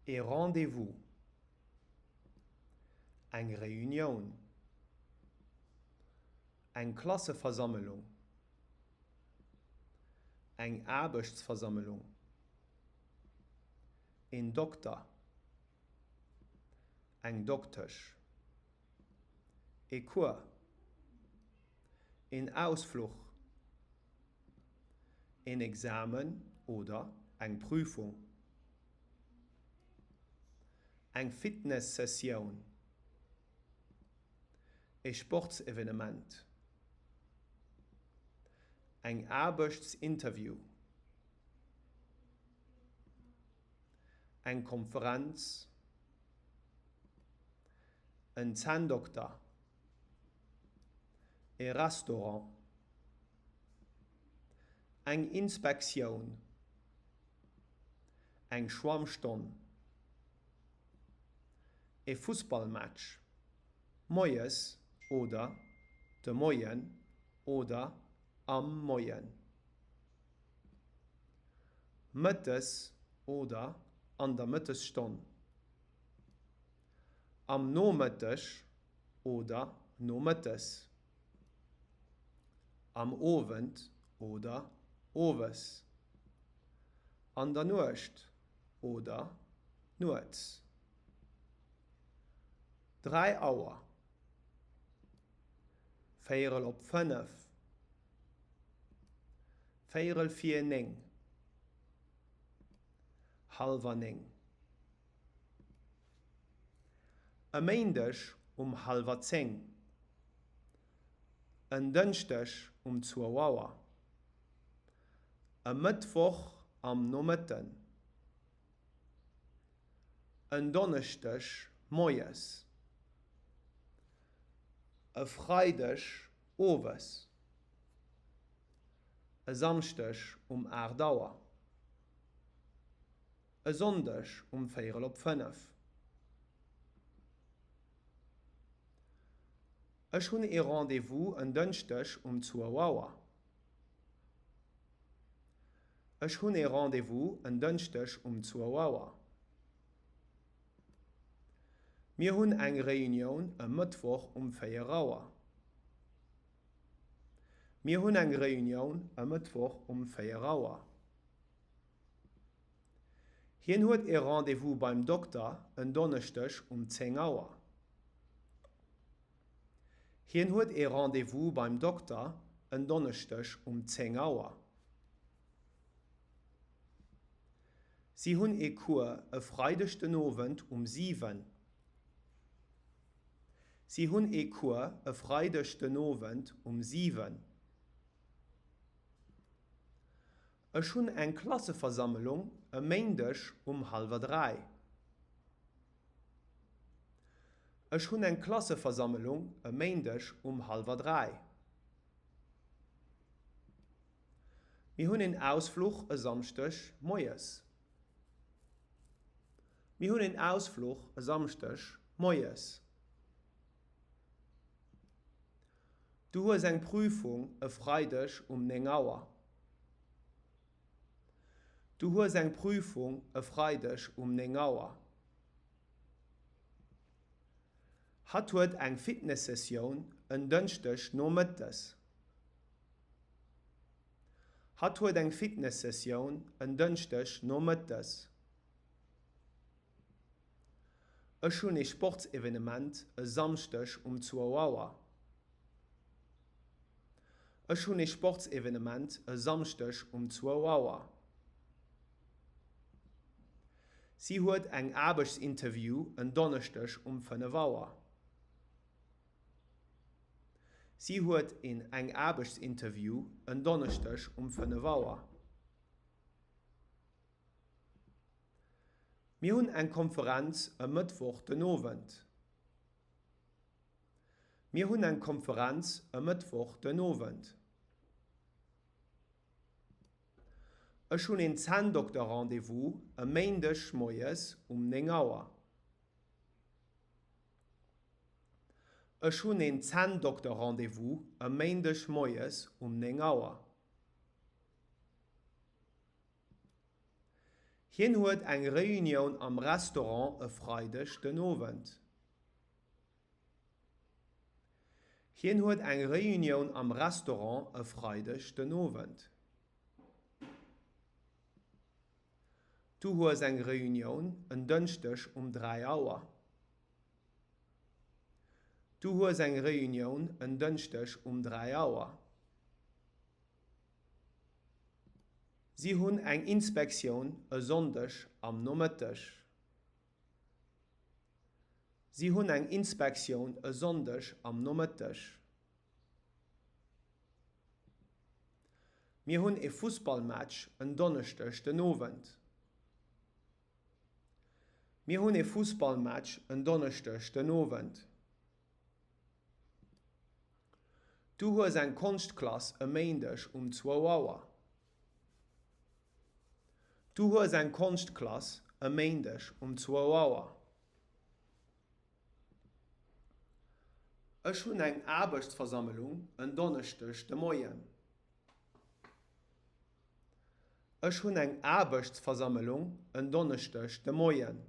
E Rendez-vous. Eng Reunioun. Eng Klasseversammelung. Eng Aarbechtsversammelung. Een Dokter. Eng Doktesch. E Cours. Een Ausfluch. Een Examen oder eng Prüfung. Eng Fitnessessioun. E Sportsevenement. Eng Aarbechtsinterview. Eng Konferenz. En Zänndokter. E Restaurant. Eng Inspektioun. Eng Schwammstonn. E Fussballmatch. Moies oder de Moien oder am Moien. Mëttes oder an der Mëttesstonn. Am Nomëtteg oder nomëttes. Am Owend oder owes. An der Nuecht oder nuets. 3 Auer. Véierel op 5. Véierel vir 9. Hallwer 9. E Méindeg um hallwer 10. En Dënschdeg um zwou Auer. E Mëttwoch am Nomëtten. En Donneschdeg moies. E Freideg owes. E Samschdeg um 8 Auer. E Sonndeg um véierel op 5. Ech hunn ee Rendez-vous en Dënschdeg um zwou Auer. Ech hunn ee Rendez-vous en Dënschdeg um zwou Auer. Mir hunn eng Reunioun e Mëttwoch um 4 Auer. Mir hunn eng Reunioun e Mëttwoch um 4 Auer. Hien huet ee Rendez-vous beim Dokter en Donneschdeg um 10 Auer. Hien huet ee Rendez-vous beim Dokter en Donneschdeg um 10 Auer. Si hunn ee Cours e Freideg den Owend um 7. Si hunn ee Cours e Freideg den Owend um 7. Ech hunn eng Klasseversammelung e Méindeg um hallwer 3. Ech hunn eng Klasseversammelung e Méindeg um hallwer 3. Mir hunn een Ausfluch e Samschdeg moies. Mir hunn een Ausfluch e Samschdeg moies. Du hues eng Prüfung e Freideg um 9 Auer. Du hues eng Prüfung e Freideg um 9 Auer. Hatt huet eng Fitnessessioun en Dënschdeg nomëttes. Hatt huet eng Fitnessessioun en Dënschdeg nomëttes. Ech hunn ee Sportsevenement e Samschdeg um zwou Auer. Ech hunn ee Sportsevenement e Samschdeg um zwou Auer. Si huet eng Aarbechtsinterview en Donneschdeg um 5 Auer. Si huet een eng Aarbechtsinterview en Donneschdeg um 5 Auer. Mir hunn eng Konferenz e Mëttwoch den Owend. Mir hunn eng Konferenz e Mëttwoch den Owend. Ech hunn een Zänndokter-Rendez-vous e Méindeg moies um 9 Auer. Ech hunn een Zänndokter-Rendez-vous e Méindeg moies um 9 Auer. Hien huet eng Reunioun am Restaurant e Freideg den Owend. Hien huet eng Reunioun am Restaurant e Freideg den Owend. Du hues eng Reunioun en Dënschdeg um 3 Auer. Du hues eng Reunioun en Dënschdeg um 3 Auer. Si hunn eng Inspektioun e Sonndeg am Nomëtteg. Si hunn eng Inspektioun e Sonndeg am Nomëtteg. Mir hunn e Fussballmatch en Donneschdeg den Owend. Mir hunn e Fussballmatch en Donneschdeg den Owend. Du hues eng Konschtklass e Méindeg um zwou Auer. Du hues eng Konschtklass e Méindeg um zwou Auer. Ech hunn eng Aarbechtsversammlung en Donneschdeg de Moien. Ech hunn eng Aarbechtsversammlung en Donneschdeg de Moien.